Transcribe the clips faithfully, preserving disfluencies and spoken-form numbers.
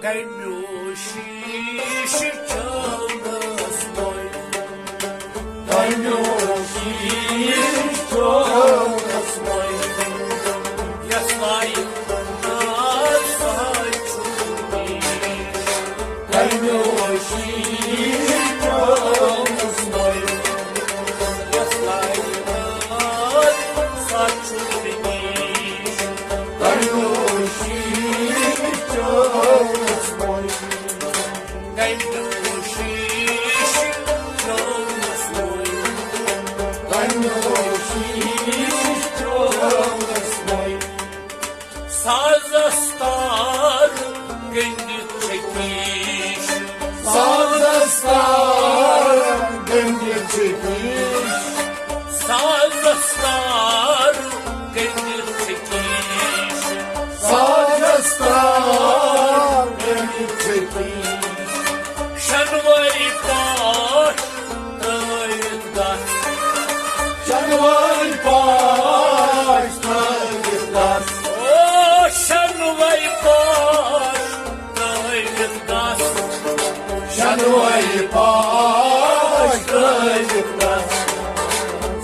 کمیو شیٖشہٕ چٲونَس وۄنۍ۔ کمیو شیٖشہٕ چٲونَس وۄنۍ۔ یَس لایق ناز سا چھُ۔ کمیو شیٖشہٕ چٲونَس وۄنۍ۔ یَس لایق ناز سا چھُ۔ کمیو شیٖشہٕ چٲونَس وۄنۍ۔ کمیو شیٖشہٕ چٲونَس وۄنۍ۔ کمیو شیٖشہٕ چٲونَس وۄنۍ۔ سازَس تار گٔنٛڈِتھ چھِ کیٖش۔ سازَس تار گٔنٛڈِتھ چھِ کیٖش۔ سازَس تار گٔنٛڈِتھ چھِ کیٖش۔ سازَس تار گٔنٛڈِتھ چھِ کیٖش۔ شَنوٲرۍ پاش ترٲوِتھ گژھ۔ شَنوٲرۍ پاش ترٲوِتھ گژھ۔ او شَنوٲرۍ پاش ترٲوِتھ گژھ۔ شَنوٲرۍ پاش ترٲوِتھ گژھ۔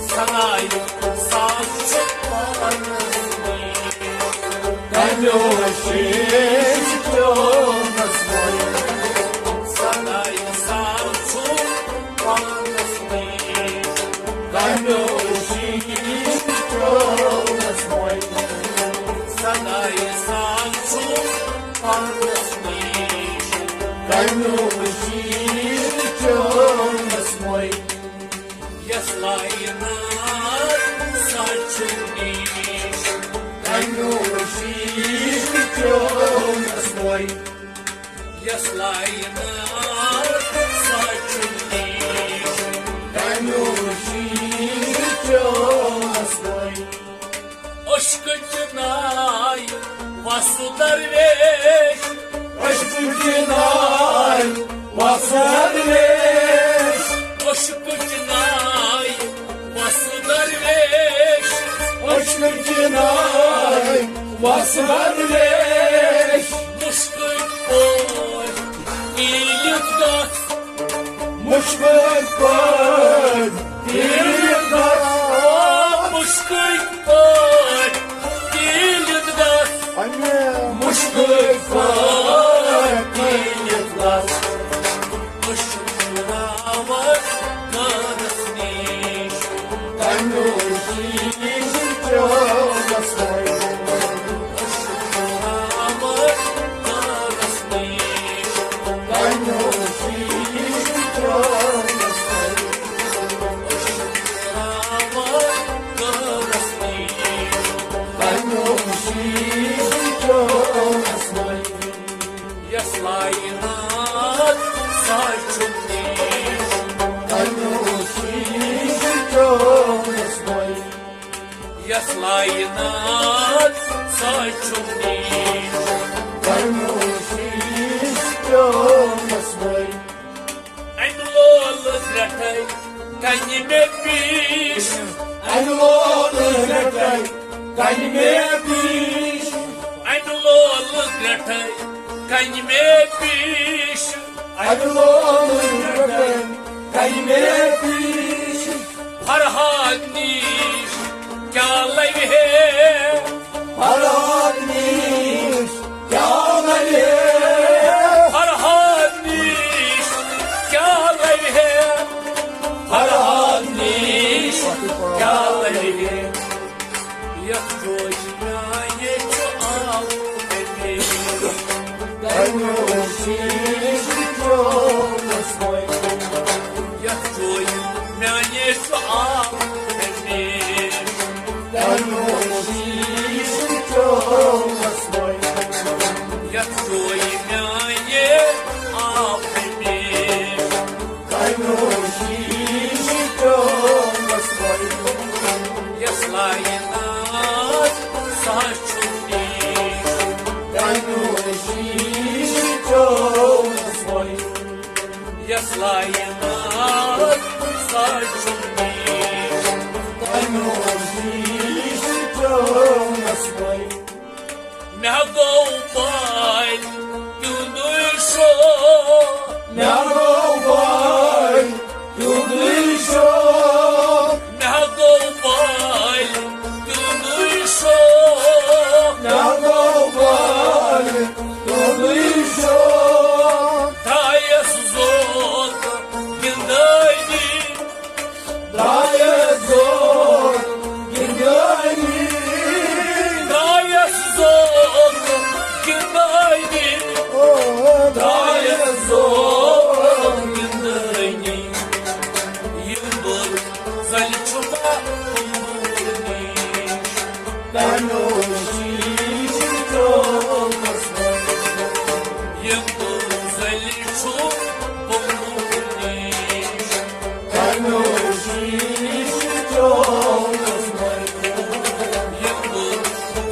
سَنایہِ ساز چھُ پانَس نِش۔ کمیو شیٖشہٕ چٲونَس وۄنۍ۔ سَنایہِ ساز چھُ پانَس نِش۔ کمیو شیٖشہٕ چٲونَس وۄنۍ۔ سَنایہِ ساز چھُ پانَس نِش۔ کمیو شیٖشہٕ چٲونَس وۄنۍ۔ یَس لاینہٕ سا چھُ نِش۔ کمیو شیٖشہٕ چٲونَس وۄنۍ۔ یَس لاینہٕ سا چھُ نِش۔ کمیو شیٖشہٕ چٲونَس وۄنۍ۔ عشقٕچ ناے وَسہٕ درویش۔ عشقٕچ ناے وَسہٕ درویش۔ عشقٕچ ناے وَسہٕ درویش۔ عشقٕچ ناے وَسہٕ درویش۔ مُشکٕکۍ پٲٹھۍ پیٖلِتھ گژھ۔ مُشکٕکۍ پٲٹھۍ پیٖلِتھ گژھ۔ مُشکٕکۍ پٲٹھۍ پیٖلِتھ گژھ۔ اَمہِ مُشکٕکۍ پٲٹھۍ پیٖلِتھ گژھ۔ مُشکٕکۍ پٲٹھۍ پیٖلِتھ گژھ۔ یَس لاینہٕ سا چھُ نِش۔ کمیو شیٖشہٕ چٲونَس وۄنۍ۔ یَس لاینہٕ سا چھُ نِش۔ کمیو شیٖشہٕ چٲونَس وۄنۍ۔ اَمہِ لولہٕ گرٛٹھے کَنہِ مےٚ پیٖش۔ اَمہِ لولہٕ گرٛٹھے کَنہِ مےٚ پیٖش۔ اَمہِ لولہٕ گرٛٹھے کَنہِ مےٚ پیٖش۔ اَمہِ لولہٕ گرٛٹھے کَنہِ مےٚ پیٖش۔ فرہاد نِش کیٛاہ لَوِ ہے؟ فرہاد نِش کیٛاہ لَوِ ہے؟ فرہاد نِش کیٛاہ لَوِ ہے؟ فرہاد نِش کیٛاہ لَوِ ہے؟ یَتھ جویہِ میٛانہِ چھُ آب ہمیشہٕ۔ کمیو شیٖشہٕ چٲونَس وۄنۍ۔ یَتھ جویہِ میٛانہِ چھُ آب ہمیشہٕ۔ کمیو شیٖشہٕ چٲونَس وۄنۍ۔ یَتھ جویہِ میٛانہِ آب ہمیشہٕ۔ کمیو شیٖشہٕ چٲونَس وۄنۍ۔ یَس لاینہٕ سا چھُ نِش۔ کمیو شیٖشہٕ چٲونَس وۄنۍ۔ یَس لاینہٕ سا چھُ نِش۔ کمیو شیٖشہٕ چٲونَس وۄنۍ۔ مےٚ گوٚو بالہِ تِہُنٛدُے شوق۔ مےٚ گوٚو بالہِ تِہُنٛدُے شوق۔ مےٚ گوٚو بالہِ تِہُنٛدُے شوق۔ مےٚ گوٚو بالہِ تِہُنٛدُے شوق۔ درٛایَس زوکہٕ گِنٛدٲنی۔ درٛایَس زوکہٕ گِنٛدٲنی۔ درٛایَس زوکہٕ گِنٛدٲنی۔ او، درٛایَس زوکہٕ گِنٛدٲنی۔ یِم بہٕ زَنہِ چھُپا کُنوُہ نِش۔ کَنوشی چھِ چوکَس منٛز۔ یِم بہٕ زَنہِ چھُپا کُنوُہ نِش۔ کَنوشی چھِ چوکَس منٛز۔ یِم بہٕ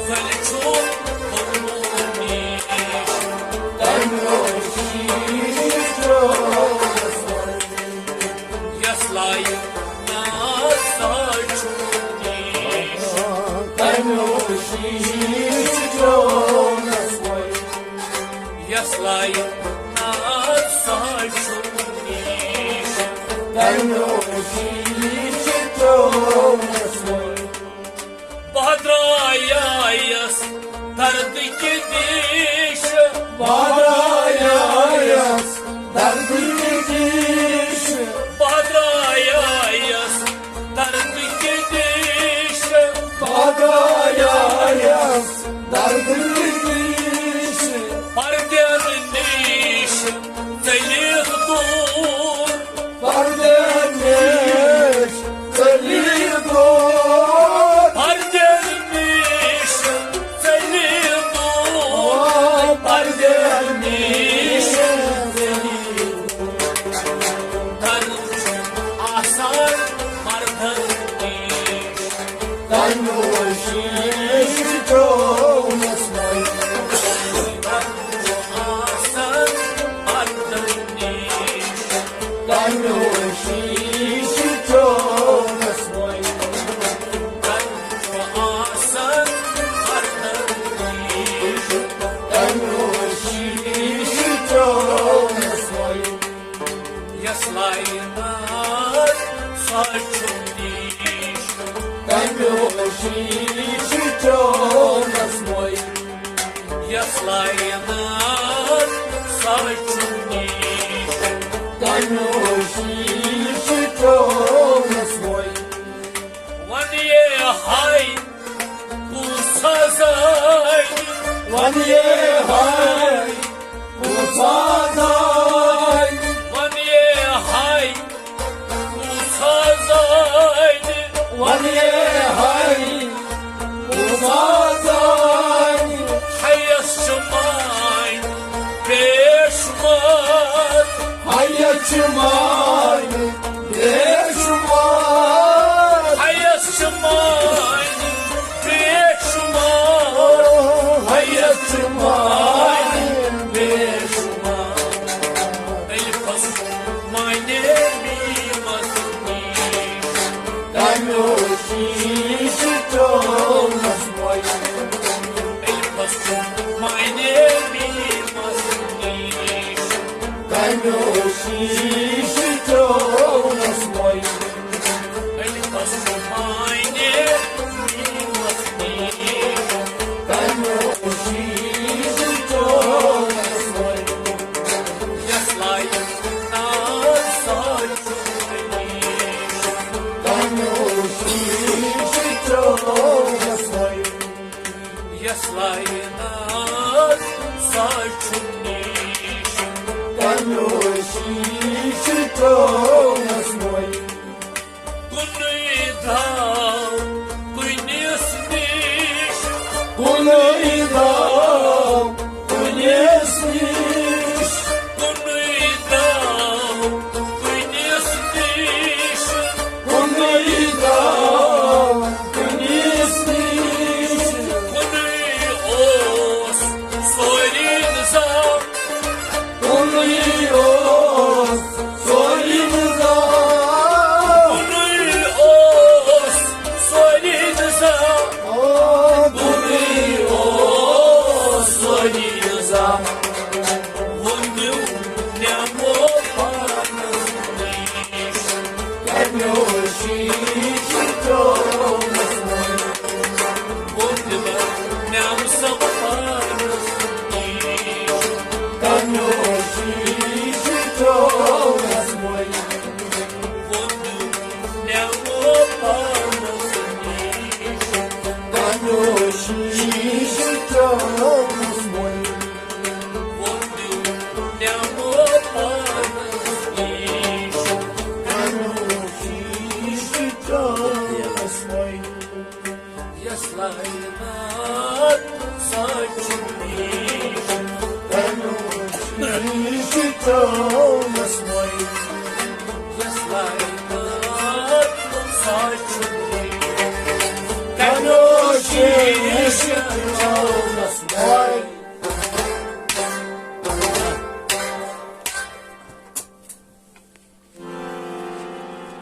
زَنہِ چھُپا کُنوُہ نِش۔ کَنوشی چھِ چوکَس منٛز۔ یس لایق ناز سا چھُ نِش۔ تَمیُک شیٖش چھُ چونس وۄنۍ۔ یس لایق ناز سا چھُ نِش۔ تَمیُک شیٖش چھُ چونس وۄنۍ۔ بہٕ درٛایس دردٕکہِ دیٖشہِ۔ بہٕ درٛایس دردٕکہِ دیٖشہِ۔ بہٕ درٛایس دردٕکہِ دیٖشہِ۔ بہٕ درٛایس دردٕکہِ دیٖشہِ۔ پردٮ۪ن نِش ژٔلِتھ دوٗر۔ پردٮ۪ن نِش ژٔلِتھ دوٗر۔ پردٮ۪ن نِش ژٔلِتھ دوٗر۔ پردٮ۪ن نِش ژٔلِتھ دوٗر۔ درد چھُ آسان مردن نِش۔ تَمیُک شیٖش چھُ چونس وۄنۍ۔ درد چھُ آسان مردن نِش۔ تَمیُک شیٖش چھُ چونس وۄنۍ۔ درد چھُ آسان مردن نِش۔ تَمیُک شیٖش چھُ چونس وۄنۍ۔ یس لایق ناز سا چھُ نِش۔ تَمیُک شیٖش چھُ چونس وۄنۍ۔ یس لایق ناز سا چھُ نِش۔ تَمیُک شیٖش چھُ چونس وۄنۍ۔ وَن یے ہاے کُس ہا زانہِ۔ وَن یے ہاے کُس ہا زانہِ۔ وَن یے ہاے کُس ہا زانہِ۔ وَن یے ہاے کُس ہا زانہِ۔ ہیَس چھِ مانہِ بے شُمار۔ ہیَس چھِ مانہِ بے شُمار۔ ہیَس چھِ مانہِ بے شُمار۔ ہیَس چھِ مانہِ بے شُمار۔ الفس معنی میٖمس نِش۔ تَمیُک شیٖش چھُ چونس وۄنۍ۔ الفس معنی میٖمس نِش۔ تَمیُک شیٖش چھُ چونس وۄنۍ۔ الفس معنی میٖمس نِش۔ تَمیُک شیٖش چھُ چونس وۄنۍ۔ یس لایق ناز سا چھُ نِش۔ تَمیُک شیٖش چھُ چونس وۄنۍ۔ یس لایق ناز سا چھُ نِش۔ تَمیُک شیٖش چھُ چونس وۄنۍ۔ کُنُے داو کُنِس نِش۔ کُنُے داو کُنِس نِش۔ کُنُے داو کُنِس نِش۔ کُنُے داو کُنِس نِش۔ کُنُے اوس سورُے نظام۔ کُنُے اوس سورُے نظام۔ کُنُے اوس سورُے نظام۔ آ، کُنُے اوس شیٖشہٕ ترٛاونَس وۄنۍ۔ ووٚن دِیُن نٮ۪مو پانَس نِش۔ کَرُن شیٖشہٕ ترٛاونَس وۄنۍ۔ یَس لاینات سۄ چھِ نِش۔ کَرُن شیٖشہٕ ترٛاونَس وۄنۍ۔